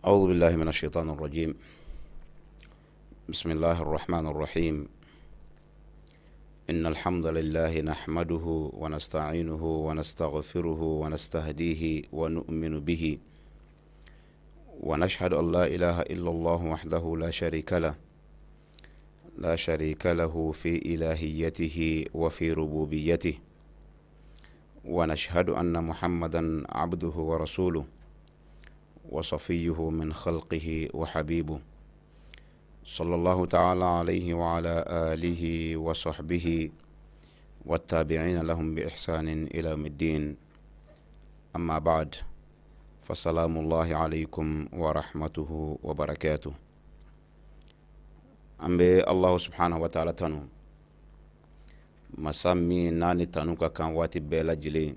أعوذ بالله من الشيطان الرجيم. بسم الله الرحمن الرحيم. إن الحمد لله نحمده ونستعينه ونستغفره ونستهديه ونؤمن به، ونشهد أن لا إله إلا الله وحده لا شريك له، لا شريك له في إلهيته وفي ربوبيته، ونشهد أن محمدا عبده ورسوله وصفيه من خلقه وحبيبه، صلى الله تعالى عليه وعلى آله وصحبه والتابعين لهم بإحسان إلى يوم الدين. أما بعد، فسلام الله عليكم ورحمته وبركاته. An bɛ Allahu subhanahu wa ta'ala tanu, masa min n'a ni tanu ka kan waati bɛɛ lajɛlen,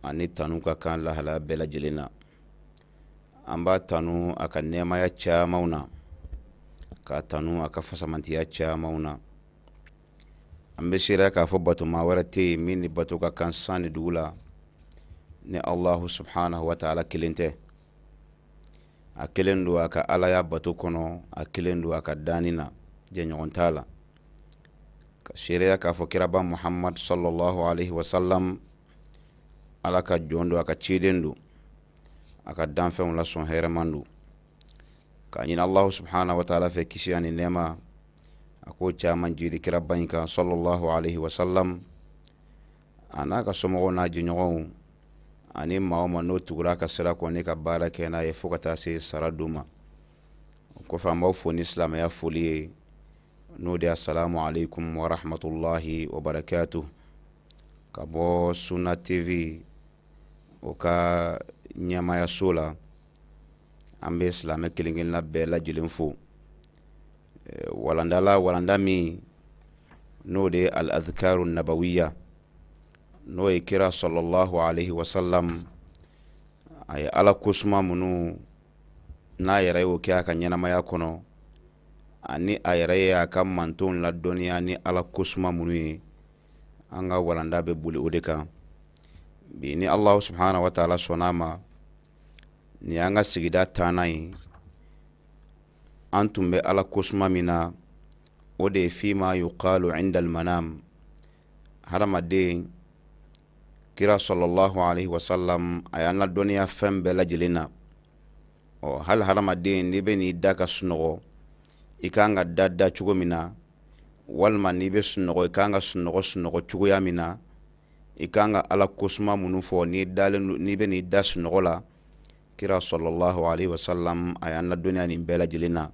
ani tanu ka kan lahalaya bɛɛ lajɛlen na. An b'a tanu a ka nɛɛmaya camanw na, k'a tanu a ka fasamantiya camanw na. An bɛ seereya k'a fɔ batoma wɛrɛ tɛ yen min ni bato ka kan san ni dugu la ni Allahu subhanahu wa ta'ala kelen tɛ. A kelen don a ka alaya bato kɔnɔ, a kelen don a ka danni na, jɛɲɔgɔn t'a la. Ka seereya k'a fɔ kiraba Muhammad sallallahu alaihi wa sallam Ala ka jɔn don, a ka ciden don, a ka danfɛnw la sɔn hɛrɛman don. K'a ɲini Allahu subhanahu wa ta'ala fɛ kisi ani nɛɛma a k'o caman jiri kiraba in kan sallallahu alaihi wa sallam, a n'a ka somɔgɔw n'a jɛɲɔgɔnw ani maa o maa n'o tugura a ka sira kɔ ni ka baara kɛ n'a ye fo ka taa se sara don ma. O kɔfɛ, an b'aw fo ni silamɛya foli ye, n'o de ye assalamu alaikum wa rahmatullahi wa barakatuh, ka bɔ Sunna TV o ka ɲɛmayaso la. An bɛ silamɛ kelen kelenna bɛɛ lajɛlen fo walanda la, walanda min n'o de ye al-adhkaru nabawiya, n'o ye kira sallallahu alaihi wasallam a ye Ala kosuma minnu n'a yɛrɛ y'o kɛ a ka ɲɛnamaya kɔnɔ, ani a yɛrɛ ye a ka mantonw ladɔnniya ni Ala kosuma minnu ye. An ka walanda bɛ boli o de kan bi ni Allahu subhanahu wa ta'ala sɔnna a ma. Nin y'an ka sigida tannan ye. An tun bɛ Ala kosuma min na, o de ye fima yuqalu inda almanam. Hadamaden, kira sallallahu alaihi wasallam a y'an ladɔnniya fɛn bɛɛ lajɛlen na. Ɔ hali hadamaden, n'i bɛ n'i da ka sunɔgɔ, i kan ka da da cogo min na, walima n'i bɛ sunɔgɔ, i kan ka sunɔgɔ sunɔgɔ cogoya min na, i kan ka Ala kosuma minnu fɔ n'i dalen, n'i bɛ n'i da sunɔgɔ la, kira sallallahu alaihi wasallam a y'an ladɔnniya nin bɛɛ lajɛlen na.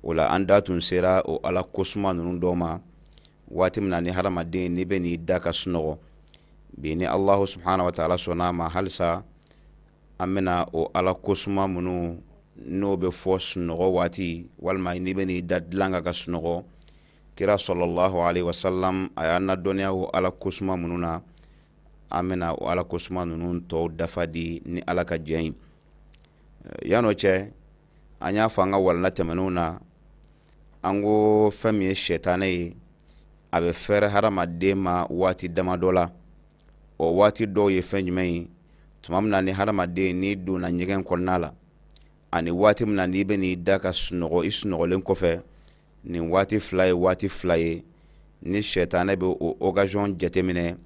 O la, an da tun sera o Ala kosuma ninnu dɔw ma waati min na ni hadamaden n'i bɛ n'i da ka sunɔgɔ. Bi, ni Allahu subhanahu wa ta'ala sɔnna a ma, halisa an bɛna o Ala kosuma minnu n'o bɛ fɔ sunɔgɔ waati, walima n'i bɛ n'i da dilan kan ka sunɔgɔ, kira sallallahu alaihi wasallam a y'an ladɔnniya o Ala kosuma minnu na, an bɛna o Ala kosuma ninnu tɔw dafa di ni Ala ka jɛn ye. Yan'o cɛ, an y'a fɔ an ka walanda tɛmɛnenw na, an ko fɛn min ye sɛtanɛ ye, a bɛ fɛrɛ hadamaden ma waati damadɔ la. O waati dɔw ye fɛn jumɛn ye? Tuma min na ni hadamaden n'i donna ɲɛgɛn kɔnɔna la, ani waati min na n'i bɛ n'i da ka sunɔgɔ i sunɔgɔlen kɔfɛ. Nin waati fila ye waati fila ye ni sɛtanɛ bɛ o occasion jateminɛ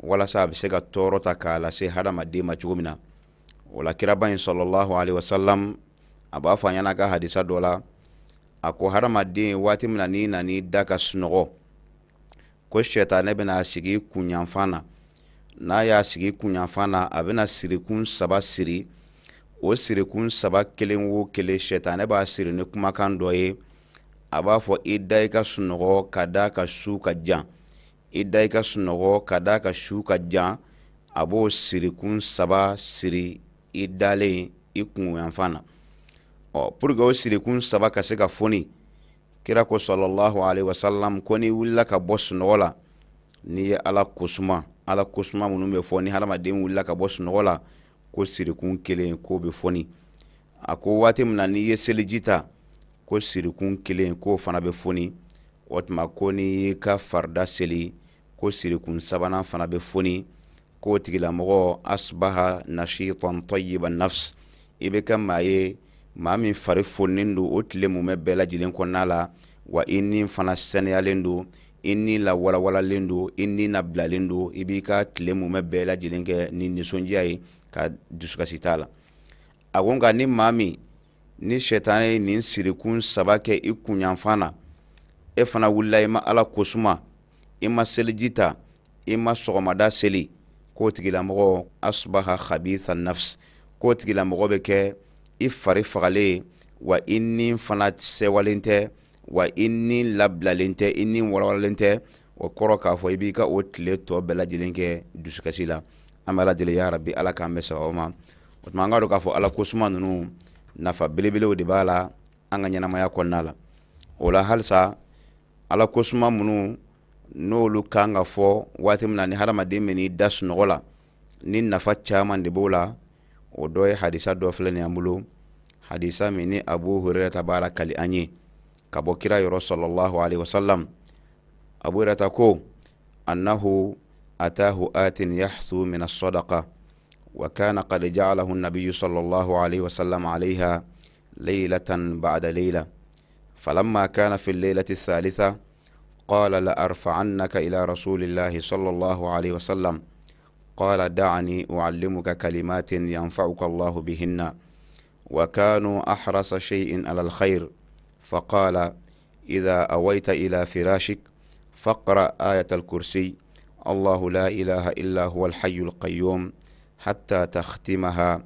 walasa a bɛ se ka tɔɔrɔ ta k'a lase hadamaden ma cogo min na. O la, kiraba in sallallahu alaihi wasallam a b'a fɔ an ɲɛna a ka hadisa dɔ la, a ko hadamaden, waati min na n'i nan'i da ka sunɔgɔ, ko sɛtanɛ bɛna sigi kunyanfan na. N'a y'a sigi kunyanfan na, a bɛna sirikun saba siri. O sirikun saba kelen o kelen, sɛtanɛ b'a siri ni kumakan dɔ ye. A b'a fɔ: i da i ka sunɔgɔ ka da ka su ka jan, i da i ka sunɔgɔ ka da ka su ka jan. A b'o sirikun saba siri i dalen i kunyanfan na. Ɔ pour que o sirikun saba ka se ka foni, kira ko sallallahu alaihi wasallam ko n'i wulila ka bɔ sunɔgɔ la, n'i ye Ala kosuma, Ala kosuma minnu bɛ fɔ ni hadamaden wulila ka bɔ sunɔgɔ la, ko sirikun kelen k'o bɛ foni. A ko waati min na n'i ye seliji ta, ko sirikun kelen k'o fana bɛ foni. O tuma ko n'i y'i ka farida seli, ko sirikun sabanan fana bɛ foni, k'o tigilamɔgɔ asbaha nashitan tayyiban nafs. I bɛ kɛ maa ye, maa min fari foninen don o tile mumɛ bɛɛ lajɛlen kɔnɔna la, wa i ni fana sɛnɛyalen don, i ni lawalawalalen don, i ni nabilalen don. I b'i ka tile mumɛ bɛɛ lajɛlen kɛ ni nisɔndiya ye, ka dusukasi t'a la. A ko nka ni maa min ni sɛtanɛ ye nin sirikun saba kɛ i kunyanfan na, e fana wulila, i ma Ala kosuma, i ma seliji ta, i ma sɔgɔmada seli, k'o tigilamɔgɔ asbaha khabitha nafs, k'o tigilamɔgɔ bɛ kɛ i fari fagalen ye, wa i ni fana sɛwalen tɛ, wa i ni labilalen tɛ, i ni walawalalen tɛ. O kɔrɔ k'a fɔ i b'i ka o tile tɔ bɛɛ lajɛlen kɛ dusukasi la. An bɛ Ala deli, ya Rabi, Ala k'an bɛn sababu ma. O tuma an k'a dɔn k'a fɔ Ala kosuma ninnu nafa belebelew de b'a la an ka ɲɛnamaya kɔnɔna la. O la halisa, Ala kosuma minnu n'olu kan ka fɔ waati min na ni hadamaden bɛ n'i da sunɔgɔ la, ni nafa caman de b'o la, o dɔ ye hadisa dɔ filɛ nin y'an bolo, hadisa min ni Abu Hurairata b'a lakali an ye ka bɔ kira yɔrɔ sallallahu alaihi wasallam. Abu Hurairata ko annahu atahu atin yahthu min as-sadaqa wa kana qad ja'alahu an-nabiyyu sallallahu alaihi wasallam alaiha laylatan ba'da layla. فلما كان في الليلة الثالثة قال لأرفعنك إلى رسول الله صلى الله عليه وسلم. قال دعني أعلمك كلمات ينفعك الله بهن، وكانوا أحرص شيء على الخير. فقال إذا أويت إلى فراشك فاقرأ آية الكرسي الله لا إله إلا هو الحي القيوم حتى تختمها،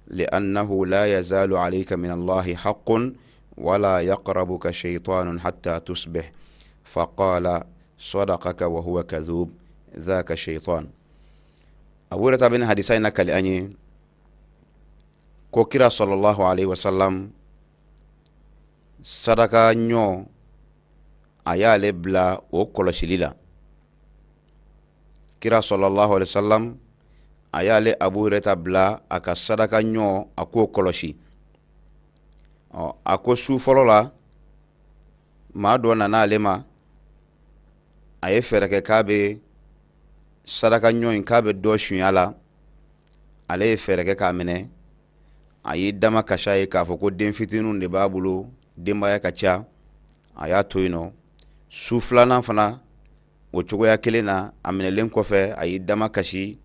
لأنه لا يزال عليك من الله حق ولا يقربك شيطان حتى تصبح. فقال صدقك وهو كذوب ذاك شيطان. Abu Hurairata bɛ hadisa in lakali an ye ko kira sallallahu alaihi wasallam sadaka ɲɔ a y'ale bila o kɔlɔsili la. Kira sallallahu alaihi wasallam a y'ale Abu Hurairata bila a ka sadaka ɲɔ a k'o kɔlɔsi. Ɔ, a ko su fɔlɔ la, maa dɔ nana ale ma, a ye fɛɛrɛ kɛ k'a bɛ sadaka ɲɔ in k'a bɛ dɔ sunya la. Ale ye fɛɛrɛ kɛ k'a minɛ, a y'i dama kasa ye k'a fɔ ko den fitininw de b'a bolo, denbaya ka ca, a y'a to yen nɔ. Su filanan fana, o cogoya kelen na, a minɛlen kɔfɛ, a y'i dama kasi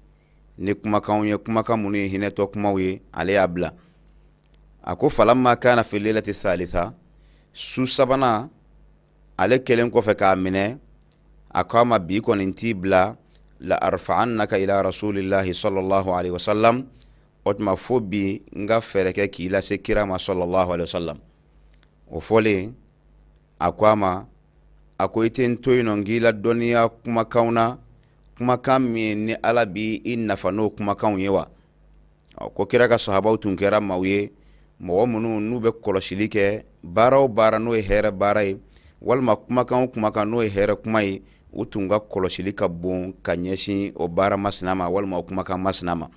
ni kumakanw ye, kumakan minnu ye hinɛtɔ kumaw ye, ale y'a bila. A ko falamma kana fi lailati salisa, su sabanan, ale kɛlen kɔfɛ k'a minɛ, a ko a ma bi kɔni t'i bila, la arfa'annaka ila rasulillahi sallallahu alaihi wasallam. O tuma fo bi n ka fɛɛrɛ kɛ k'i lase kira ma sallallahu alaihi wasallam. O fɔlen, a ko a ma, a ko i tɛ n to yen nɔ n k'i ladɔnniya kumakanw na, kumakan min ni Ala b'i nafa n'o kumakanw ye wa? Ko kira ka sahabaw tun kɛra maaw ye, mɔgɔ minnu n'u bɛ kɔlɔsili kɛ baara o baara n'o ye hɛrɛ baara ye, walima kumakan o kumakan n'o ye hɛrɛ kuma ye, u tun ka kɔlɔsili ka bon ka ɲɛsin o baara masina ma walima o kumakan masina ma.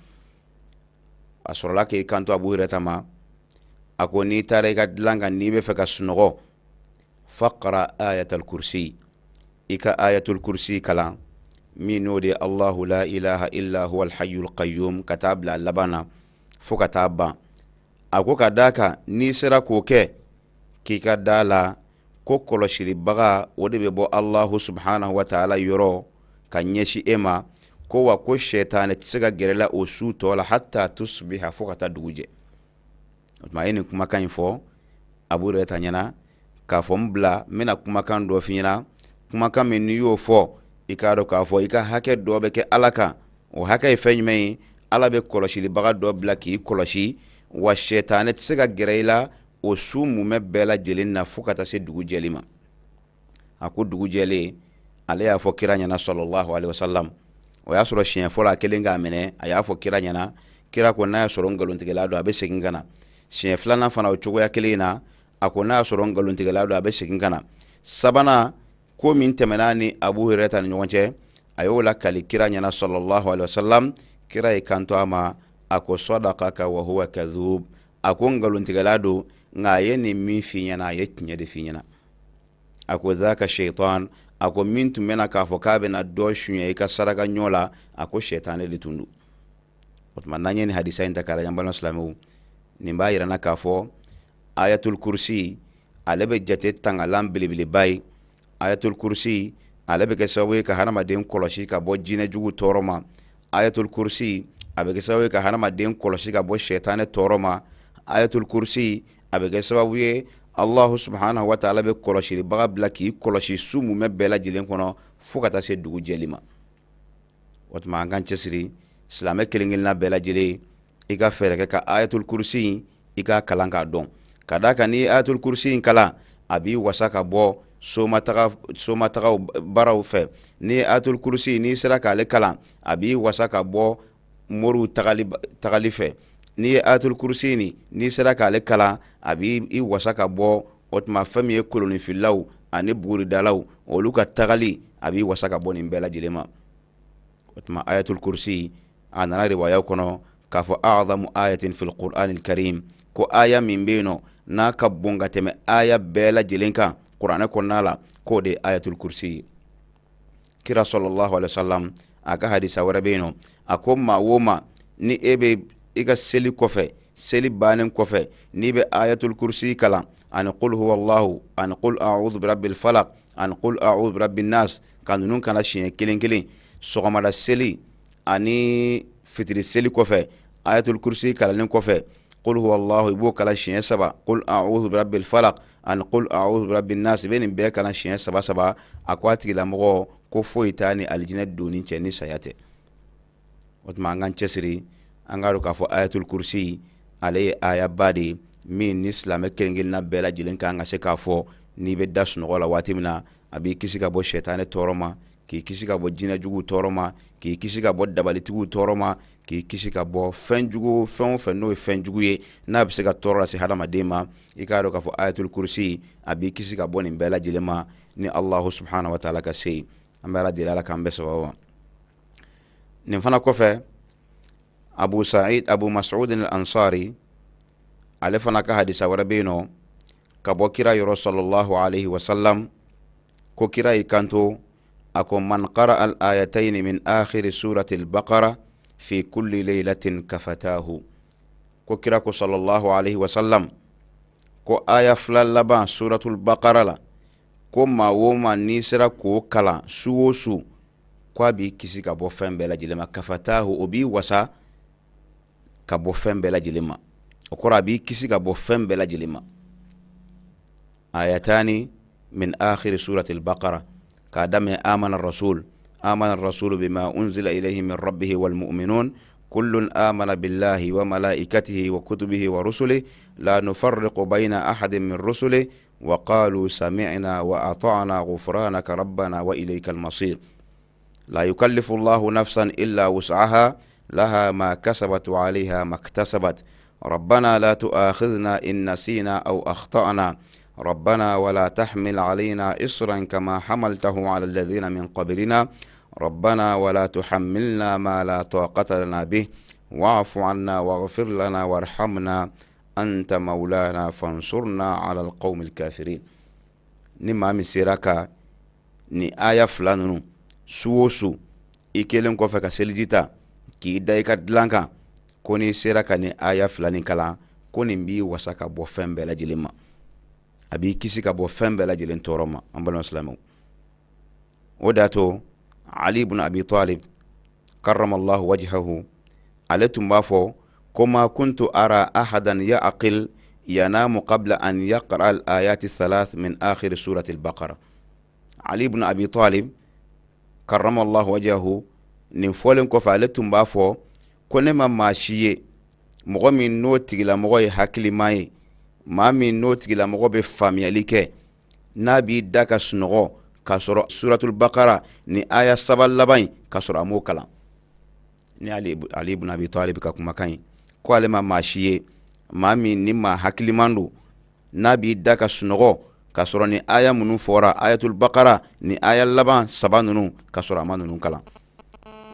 A sɔrɔla k'i kanto Abu Hurairata ma, a ko n'i taara i ka dilan kan, n'i bɛ fɛ ka sunɔgɔ, faqra ayatal kursi, i ka ayatul kursi kalan, min n'o de ye Allahu la ilaha illa huwa alhayyul qayyum, ka taa bila laban na fo ka taa ban. A ko ka d'a kan n'i sera k'o kɛ, k'i ka da la ko kɔlɔsilibaga o de bɛ bɔ Allahu subhanahu wa ta'ala yɔrɔ ka ɲɛsin e ma, ko wa ko sɛtanɛ tɛ se ka gɛrɛ la o su tɔ la hatta tusbiha, fo ka taa dugu jɛ. O tuma a ye nin kumakan in fɔ Abu Hurairata ɲɛna k'a fɔ n bila n bɛna kumakan dɔ f'i ɲɛna, kumakan min n'i y'o fɔ, i k'a dɔn k'a fɔ i ka hakɛ dɔ bɛ kɛ Ala kan. O hakɛ ye fɛn jumɛn ye? Ala bɛ kɔlɔsilibaga dɔ bila k'i kɔlɔsi, wa sɛtanɛ tɛ se ka gɛrɛ i la o su mumɛ bɛɛ lajɛlen na fo ka taa se dugu jɛli ma. A ko dugu jɛlen, ale y'a fɔ kira ɲɛna sallallahu alaihi wasallam. O y'a sɔrɔ siɲɛ fɔlɔ a kelen k'a minɛ, a y'a fɔ kira ɲɛna, kira ko n'a y'a sɔrɔ nkalontigɛla don, a bɛ segin ka na. Siɲɛ filanan fana, o cogoya kelen in na, a ko n'a y'a sɔrɔ nkalontigɛla don, a bɛ segin ka na. Sabanan, ko min tɛmɛna ni Abu Hurairata ni ɲɔgɔn cɛ, a y'o lakali kira ɲɛna sallallahu alaihi wasallam. Kira y'i kanto a ma, a ko sadaqaka wa huwa kadhub, a ko nkalontigɛla don, nka a ye nin min f'i ɲɛna, a ye tiɲɛ de f'i ɲɛna. A ko zaka shaitan, a ko min tun bɛna k'a fɔ k'a bɛna dɔ suɲɛ i ka saraka ɲɔ la, a ko sɛtanɛ de tun don. O tuma n'an ye nin hadisa in ta k'a lajɛ, an balima silamɛw, Nin b'a yira n na k'a fɔ ayatul kursi ale bɛ jate tangalan belebeleba ye. Ayatul kursi ale bɛ kɛ sababu ye ka hadamaden kɔlɔsi ka bɔ jinɛ jugu tɔɔrɔ ma. Ayatul kursi a bɛ kɛ sababu ye ka hadamaden kɔlɔsi ka bɔ sɛtanɛ tɔɔrɔ ma. Ayatul kursi a bɛ kɛ sababu ye Allahu subhanahu wa ta'ala bɛ kɔlɔsilibaga bila k'i kɔlɔsi su mumɛ bɛɛ lajɛlen kɔnɔ fo ka taa se dugu jɛli ma. O tuma an k'an cɛsiri, silamɛ kelen kelenna bɛɛ lajɛlen i ka fɛɛrɛ kɛ ka ayatul kursi in i k'a kalan k'a dɔn, ka d'a kan n'i ye ayatul kursi in kalan a b'i wasa ka bɔ somatagaw baaraw fɛ. N'i ye ayatul kursi n'i sera k'ale kalan a b'i wasa ka bɔ moriw tagali fɛ. N'i ye ayatul kursi nin n'i sera k'ale kalan a b'i wasa ka bɔ o tuma fɛn min ye kolonifililaw ani buguridalaw olu ka tagali, a b'i wasa ka bɔ nin bɛɛ lajɛlen ma. O tuma ayatul kursi a nana riwayaw kɔnɔ k'a fɔ a'zamu ayatin fil qur'anil karim, ko aya min bɛ yen nɔ n'a ka bon ka tɛmɛ aya bɛɛ lajɛlen kan kuranɛ kɔnɔna la, k'o de ye ayatul kursi ye. Kira sallallahu alaihi wasallam a ka hadisa wɛrɛ bɛ yen nɔ, a ko maa o maa ni e bɛ i ka seli kɔfɛ, seli bannen kɔfɛ, n'i bɛ ayatul kursi kalan ani qul huwallahu ani qul a'udhu birabbil falaq ani qul a'udhu birabbin nas, ka ninnu kana siɲɛ kelen kelen sɔgɔmada seli ani fitiri seli kɔfɛ, ayatul kursi kalannen kɔfɛ, qul huwallahu i b'o kalan siɲɛ 3, qul a'udhu birabbil falaq ani qul a'udhu birabbin nas, i bɛ nin bɛɛ kalan siɲɛ 3 3. A ko a tigilamɔgɔ ko foyi t'a ni alijinɛ donni cɛ ni saya tɛ. O tuma an k'an cɛsiri, an k'a dɔn k'a fɔ ayatul kursi ale ye ayaba de ye min ni silamɛ kelen kelenna bɛɛ lajɛlen kan ka se k'a fɔ n'i bɛ da sunɔgɔ la waati min na, a b'i kisi ka bɔ sɛtanɛ tɔɔrɔ ma, k'i kisi ka bɔ jinɛ juguw tɔɔrɔ ma, k'i kisi ka bɔ dabalitigiw tɔɔrɔ ma, k'i kisi ka bɔ fɛn jugu fɛn o fɛn n'o ye fɛn jugu ye n'a bɛ se ka tɔɔrɔ lase hadamaden ma. I k'a dɔn k'a fɔ ayatul kursi a b'i kisi ka bɔ nin bɛɛ lajɛlen ma ni Allahu subhanahu wa ta'ala ka se ye. An bɛ Ala deli Ala k'an bɛɛ sababu ma. Nin fana kɔfɛ, Abu Sa'id Abu Mas'ud al-Ansari ale fana ka hadisa wɛrɛ bɛ yen nɔ ka bɔ kira yɔrɔ sallallahu alaihi wa sallam, ko kira y'i kanto a ko man qara'a al-ayatayn min akhiri surati al-Baqara fi kulli laylatin kafatahu. Ko kira ko sallallahu alaihi wa sallam ko aya fila laban suratul Baqara la, ko maa o maa n'i sera k'o kalan su o su, ko a b'i kisi ka bɔ fɛn bɛɛ lajɛlen ma. Kafatahu, o b'i wasa ka bɔ fɛn bɛɛ lajɛlen ma, o kɔrɔ a b'i kisi ka bɔ fɛn bɛɛ lajɛlen ma. Ayatani min akhiri surati al-Baqara, k'a daminɛ amana rasul, amana rasulu bima unzila ilayhi min rabbihi wal mu'minun kullun amana billahi wa malaikatihi wa kutubihi wa rusulihi la nufarriqu bayna ahadin min rusulihi wa qalu sami'na wa ata'na ghufranaka rabbana wa ilayka al-masir. La yukallifu Allahu nafsan illa wus'aha laha ma kasabat wa 'alayha ma iktasabat. Rabbana la tu'akhidhna in nasina aw akhta'na. Rabbana wa la tahmil 'alayna isran kama hamaltahu 'ala alladhina min qablina. Rabbana wa la tuhammilna ma la taqata lana bih wa'fu 'anna waghfir lana warhamna anta maulana fansurna 'ala alqawmil kafirin. Ni maa min sera ka ni aya fila ninnu su o su i kelen kɔfɛ ka seliji ta k'i da i ka dilan kan, ko n'i sera ka ni aya fila nin kalan, ko nin b'i wasa ka bɔ fɛn bɛɛ lajɛlen ma, a b'i kisi ka bɔ fɛn bɛɛ lajɛlen tɔɔrɔ ma. An balima silamɛw, o de y'a to Ali ibn Abi Talib karramallahu wajhahu ale tun b'a fɔ ko ma kuntu ara ahadan ya'qil yanamu qabla an yaqra al-ayati thalath min akhir surati al-Baqara. Ali ibn Abi Talib karramallahu wajhahu nin fɔlen kɔfɛ ale tun b'a fɔ ko ne ma maa si ye mɔgɔ min n'o tigilamɔgɔ ye hakilima ye, maa min n'o tigilamɔgɔ bɛ faamuyali kɛ, n'a b'i da ka sunɔgɔ k'a sɔrɔ suratul Baqara ni aya 3 laban in k'a sɔrɔ a m'o kalan. Ni Ali ibn Abi Talib ka kumakan ye ko ale ma maa si ye maa min ni maa hakiliman don, n'a b'i da ka sunɔgɔ k'a sɔrɔ ni aya minnu fɔra ayatul Baqara ni aya laban 3 ninnu k'a sɔrɔ a ma ninnu kalan.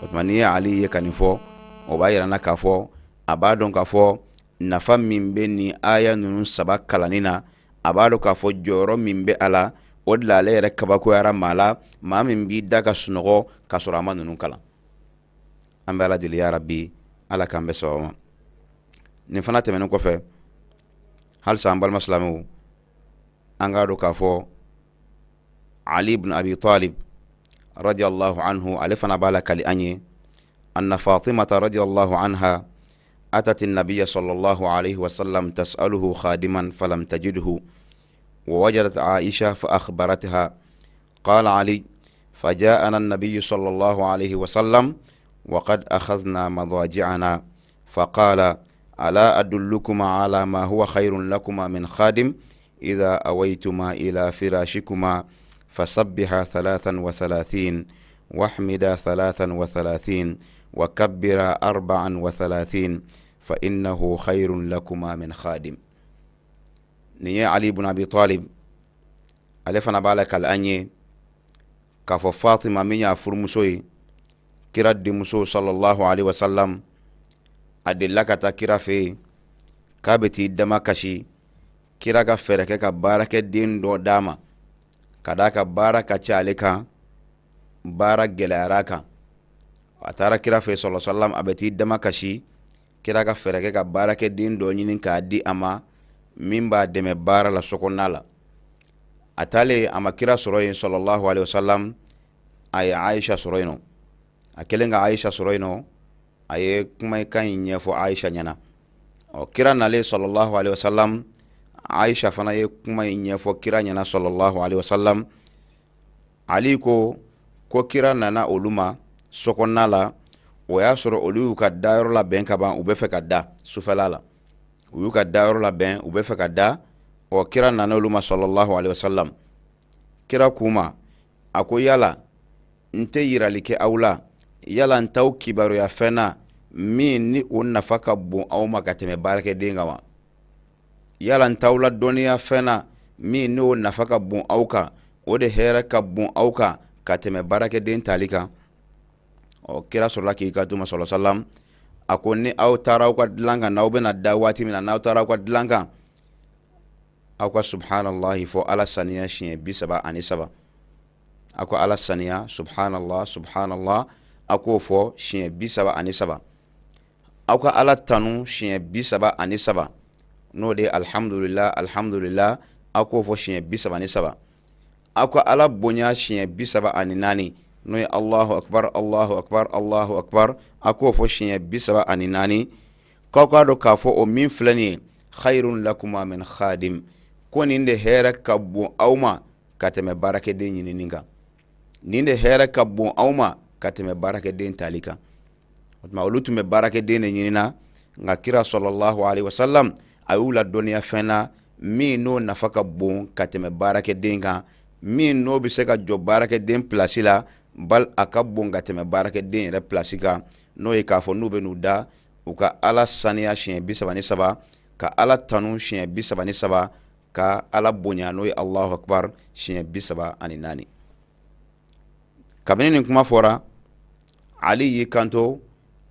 O tuma n'i ye Ali ye ka nin fɔ, o b'a yira n na k'a fɔ a b'a dɔn k'a fɔ nafa min bɛ nin aya ninnu 3 kalanni na, a b'a dɔn k'a fɔ jɔyɔrɔ min bɛ a la, o de la ale yɛrɛ kabakoyara maa la, maa min b'i da ka sunɔgɔ k'a sɔrɔ a ma ninnu kalan. An bɛ Ala deli ya Rabbi, Ala k'an bɛɛ sababu ma. Nin fana tɛmɛnen kɔfɛ, halisa an balima silamɛw, an k'a dɔn k'a fɔ Ali ibn Abi Talib radiyallahu anhu, ale fana b'a lakali an ye anna Fatimata radiyallahu anha أتت النبي صلى الله عليه وسلم تسأله خادما فلم تجده، ووجدت عائشة فأخبرتها. قال علي: فجاءنا النبي صلى الله عليه وسلم وقد أخذنا مضاجعنا، فقال: ألا أدلكما على ما هو خير لكما من خادم؟ إذا أويتما إلى فراشكما فسبحا 33، واحمدا 33، وكبرا 34، فإنه خير لكما من خادم. Nin ye Ali ibn Abi Talib, ale fana b'a lakali an ye k'a fɔ Fatima min y'a furumuso ye, kira denmuso sallallahu alaihi wasallam, a delila ka taa kira fɛ yen k'a bɛ t'i dama kasi kira ka fɛɛrɛ kɛ ka baarakɛden dɔ d'a ma, ka d'a ka baara ka ca ale kan, baara gɛlɛyara a kan. A taara kira fɛ sallallahu alaihi wasallam, a bɛ t'i dama kasi kira ka fɛɛrɛ kɛ ka baarakɛden dɔ ɲini k'a di a ma min b'a dɛmɛ baara la sokɔnɔna la. A taalen, a ma kira sɔrɔ yen sallallahu alaihi wasallam, a ye Aisha sɔrɔ yen nɔ. A kɛlen ka Aisha sɔrɔ yen nɔ, a ye kumakan in ɲɛfɔ Aisha ɲɛna. Ɔ, kira nalen sallallahu alaihi wasallam, Aisha fana ye kuma in ɲɛfɔ kira ɲɛna sallallahu alaihi wasallam. Ali ko kira nana olu ma sokɔnɔna la, o y'a sɔrɔ olu y'u ka dayɔrɔ labɛn ka ban, u bɛ fɛ ka da sufɛla la. U y'u ka dayɔrɔ labɛn, u bɛ fɛ ka da. Ɔ, kira nana olu ma sallallahu alaihi wasallam. Kira k'u ma, a ko: yala n tɛ yirali kɛ aw la, yala n t'aw kibaruya fɛn na min ni o nafa ka bon aw ma ka tɛmɛ baarakɛden kan wa? Yala n t'aw la dɔnniya fɛn na min n'o nafa ka bon aw kan, o de hɛrɛ ka bon aw kan ka tɛmɛ baarakɛden tali kan? Ɔ, kira sɔrɔla k'i kanto ma sallallahu alaihi wasallam, a ko: ni aw taara aw ka dilan kan, n'aw bɛna da waati min na, n'aw taara aw ka dilan kan, aw ka subhanallahi fɔ, Ala saniya siɲɛ 33. Aw ka Ala saniya, subhanallah, subhanallah, aw k'o fɔ siɲɛ 33. Aw ka Ala tanu siɲɛ 33, n'o de ye alhamdulillah, alhamdulillah, aw k'o fɔ siɲɛ 33. Aw ka Ala bonya siɲɛ 34, n'o ye Allahu akbar, Allahu akbar, Allahu akbar, aw k'o fɔ siɲɛ 34. K'aw k'a dɔn k'a fɔ o min filɛ nin ye, khayrun lakuma min khadim, ko nin de hɛrɛ ka bon aw ma ka tɛmɛ baarakɛden ɲinini kan, nin de hɛrɛ ka bon aw ma ka tɛmɛ baarakɛden tali kan. O tuma, olu tun bɛ baarakɛden de ɲinina, nka kira sallallahu alaihi wasallam a y'u ladɔnniya fɛn na min n'o nafa ka bon ka tɛmɛ baarakɛden kan, min n'o bɛ se ka jɔ baarakɛden pilasi la, bal a ka bon ka tɛmɛ baarakɛden yɛrɛ pilasi kan, n'o ye k'a fɔ n'u bɛ n'u da, u ka Ala saniya siɲɛ 33, ka Ala tanu siɲɛ 33, ka Ala bonya, n'o ye Allahu akbar, siɲɛ 34. Kabini nin kuma fɔra, Ali y'i kanto,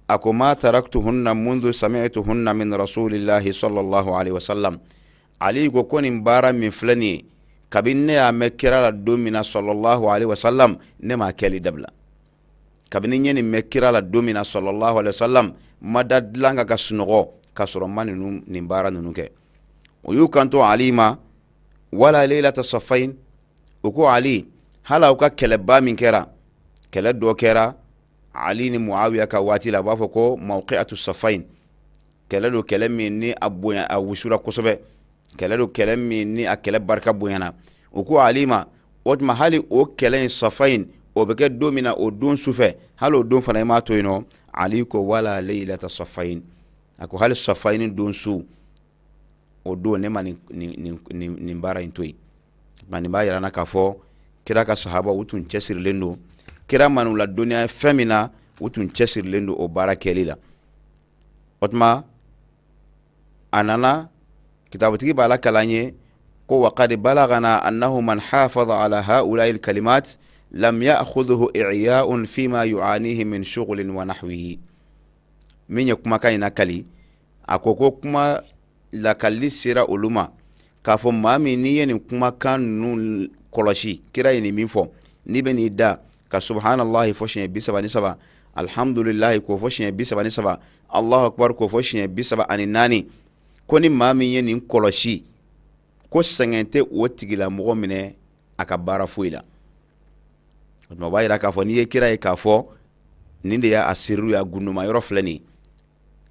a ko: ma taraktuhunna mundu sami'tuhunna min rasulillahi sallallahu alaihi wasallam. Ali ko nin baara min filɛ nin ye, kabini ne y'a mɛn kira la don min na sallallahu alaihi wasallam, ne m'a kɛli dabila. Kabini n ye nin mɛn kira la don min na sallallahu alaihi wasallam, ma da dilan kan ka sunɔgɔ k'a sɔrɔ n ma ninnu nin baara ninnu kɛ. O y'u kanto Ali ma: wala leilata safain? O ko: Ali, hali aw ka kɛlɛba min kɛra, kɛlɛ dɔ kɛra Ali ni Muawiya ka waati la, a b'a fɔ ko mawqi'atu safain, kɛlɛ don, kɛlɛ min ni a bonya, a wusura kosɛbɛ, kɛlɛ don, kɛlɛ min ni a kɛlɛ barika bonyana. O ko Ali ma: o tuma, hali o kɛlɛ in safain, o bɛ kɛ don min na, o don sufɛ, hali o don fana i m'a to yen nɔ? Ali ko: wala leilata safain. A ko: hali safain don su, o don ne ma nin baara in to yen. Nka nin b'a yira n na k'a fɔ kira ka sahaba, u tun cɛsirilen don. Kira man'u la dɔnniya fɛn min na, u tun cɛsirilen don o baara kɛli la. O tuma, a nana kitabutigi b'a la kalan ye ko: waqad balagana annahu man hafaza ala haula'i alkalimat lam ya'khudhuhu i'ya'un fima yu'anihi min shughlin wa nahwihi. Min ye kumakan in lakali, a ko kuma lakalili sera olu ma k'a fɔ maa min n'i ye nin kumakan ninnu kɔlɔsi, kira ye nin min fɔ, n'i bɛ n'i da ka subhanallahi fɔ siɲɛ 33. Alhamdulilahi k'o fɔ siɲɛ 33, Allahu akbar k'o fɔ siɲɛ 34. Ko ni maa min ye nin kɔlɔsi, ko sɛgɛn tɛ o tigilamɔgɔ minɛ a ka baara foyi la. O tuma o b'a yira k'a fɔ n'i ye kira ye k'a fɔ nin de y'a siriru y'a gundoma yɔrɔ filɛ nin ye,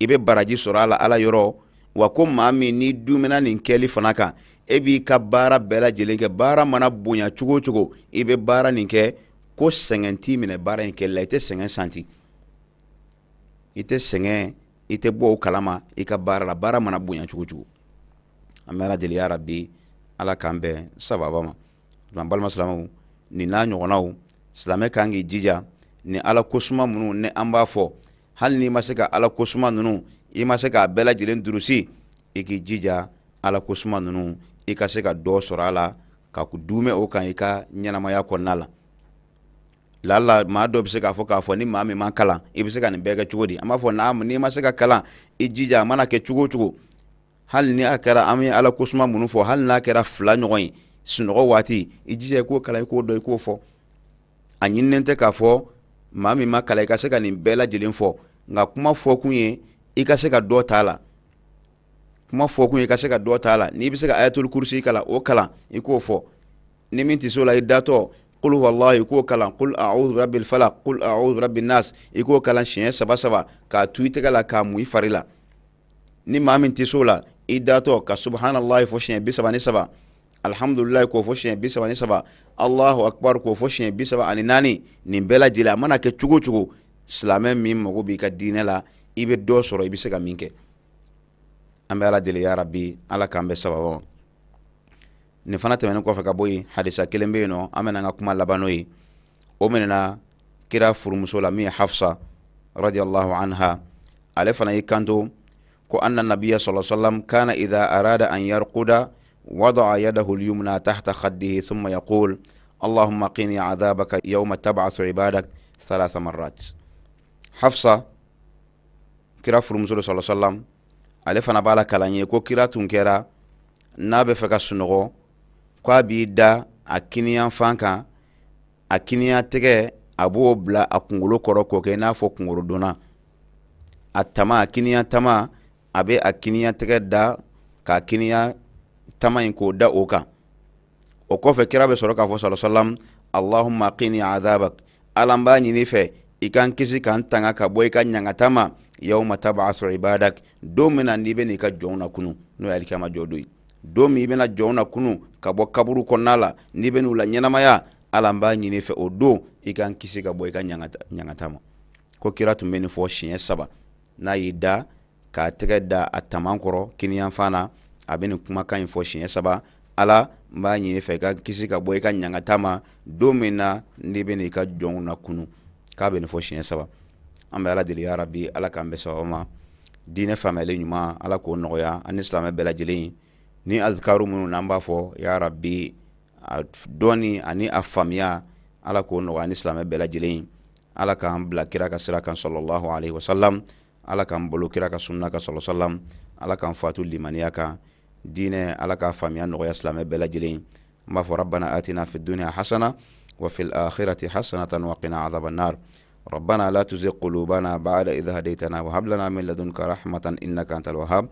i bɛ baraji sɔrɔ a la Ala yɔrɔ. Wa ko maa min n'i dumina nin kɛli fana kan, e b'i ka baara bɛɛ lajɛlen kɛ, baara mana bonya cogo o cogo, i bɛ baara nin kɛ, ko sɛgɛn t'i minɛ baara in kɛli la, i tɛ sɛgɛn santi, i tɛ sɛgɛn, i tɛ bɔ o kalama i ka baara la, baara mana bonya cogo o cogo. An bɛ Ala deli, ya Rabi, Ala k'an bɛn sababa ma. An balima silamɛw, nin n'a ɲɔgɔnnaw, silamɛ kan k'i jija ni Ala kosuma minnu ni an b'a fɔ. Hali n'i ma se ka Ala kosuma ninnu, i ma se k'a bɛɛ lajɛlen durusi, i k'i jija Ala kosuma ninnu, i ka se ka dɔ sɔrɔ a la ka duumɛ o kan i ka ɲɛnamaya kɔnɔna la. Lala maa dɔ bɛ se k'a fɔ k'a fɔ ni maa min ma kalan, i bɛ se ka nin bɛɛ kɛ cogo di? An b'a fɔ n'a n'i ma se ka kalan, i jija, a mana kɛ cogo o cogo, hali ni a kɛra an bɛ Ala kosuma minnu fɔ, hali n'a kɛra 2 ɲɔgɔn ye sunɔgɔ waati, i jija i k'o kalan, i k'o dɔn, i k'o fɔ. A ɲininen tɛ k'a fɔ maa min ma kalan i ka se ka nin bɛɛ lajɛlen fɔ, nka kuma fɔkun ye i ka se ka dɔ t'a la. Kuma fɔkun ye i ka se ka dɔ t'a la. N'i bɛ se ka ayatul kurusi kalan, o kalan, i k'o fɔ. Ni min tɛ se o la, i datɔ qul huwallahu i k'o kalan, qul a'udhu birabbil falaq, qul a'udhu birabbin nas, i k'o kalan siɲɛ 3 3 k'a tu i tɛgɛ la k'a mun i fari la. Ni maa min tɛ se o la, i datɔ ka subhanallahi fɔ siɲɛ 33, alhamdulilayi k'o fɔ siɲɛ 33, Allahu akbar k'o fɔ siɲɛ 34. Nin bɛɛ lajɛlen, a mana kɛ cogo o cogo, silamɛ min mago b'i ka diinɛ la, i bɛ dɔ sɔrɔ i bɛ se ka min kɛ. An bɛ Ala deli, ya Rabi, Ala k'an bɛɛ sababa ma. Nin fana tɛmɛnen kɔfɛ ka bɔ yen, hadisa kelen bɛ yen nɔ, an bɛna an ka kuma laban n'o ye. O minɛna kira furumuso la min ye Hafsa radiyallahu anha. Ale fana y'i kanto ko anna nabiya sallallahu alaihi wasallam kana idha arada an yarquda wada'a yadahu al-yumna tahta khaddihi thumma yaqul allahumma qini adhabaka yawma tab'athu ibadak thalatha marrat. Hafsa kira furumuso sallallahu alaihi wasallam, ale fana b'a la kalan ye ko kira tun kɛra n'a bɛ fɛ ka sunɔgɔ, k'a b'i da a kiniyanfan kan, a kiniya tɛgɛ a b'o bila a kunkolo kɔrɔ k'o kɛ i n'a fɔ kunkolodonna. A tama, a kiniya tama, a bɛ a kiniya tɛgɛ da k'a kiniya tama in k'o da o kan. O kɔfɛ kira bɛ sɔrɔ k'a fɔ sallallahu alaihi wasallam, Allahumma qini adhabak, Ala n b'a ɲini fɛ i k'an kisi k'an tanga ka bɔ i ka ɲangata ma, yawma tab'athu ibadak, don min na n'i bɛ n'i ka jɔnw lakunu, n'o ye alikiyama jɔ don ye, don min i bɛna jɔnw lakunu ka bɔ kaburu kɔnɔna la, n'i bɛ n'u la ɲɛnamaya, Ala n b'a ɲini fɛ o don i k'an kisi ka bɔ i ka ɲangata ma. Ko kira tun bɛ nin fɔ siɲɛ 3, n'a y'i da k'a tɛgɛ da a taman kɔrɔ kiniyanfan na, a bɛ nin kumakan in fɔ siɲɛ 3, Ala n b'a ɲini fɛ i ka kisi ka bɔ i ka ɲangata ma don min na n'i bɛ n'i ka jɔnw lakunu. K'a bɛ nin fɔ siɲɛ 3. An bɛ Ala deli, ya Rabi, Ala k'an bɛn sababa ma. Diinɛ faamuyali ɲuman, Ala k'o nɔgɔya an ni silamɛ bɛɛ lajɛlen. Ni azikaru minnu n'an b'a fɔ, ya Rabi, a dɔnni ani a faamuya, Ala k'o nɔgɔya an ni silamɛ bɛɛ lajɛlen. Ala k'an bila kira ka sira kan sallallahu alaihi wasallam, Ala k'an bolo kira ka sunna kan sallallahu alaihi wasallam, Ala k'an fatu limaniya kan. Diinɛ, Ala k'a faamuya nɔgɔya silamɛ bɛɛ lajɛlen. N b'a fɔ rabbana atina fid dunya hasana wa fil akhirati hasanatan wa qina adhaban nar. ربنا لا تزغ قلوبنا بعد إذ هديتنا وهب لنا من لدنك رحمة إنك أنت الوهاب.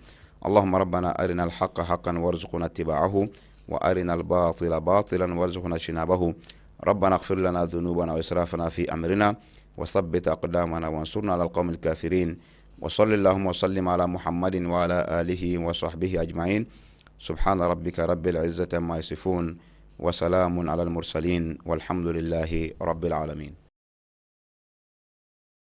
اللهم ربنا أرنا الحق حقا وارزقنا اتباعه وأرنا الباطل باطلا وارزقنا اجتنابه. ربنا اغفر لنا ذنوبنا وإسرافنا في أمرنا وثبت أقدامنا وانصرنا على القوم الكافرين. وصل اللهم وسلم على محمد وعلى آله وصحبه أجمعين. سبحان ربك رب العزة عما يصفون وسلام على المرسلين والحمد لله رب العالمين.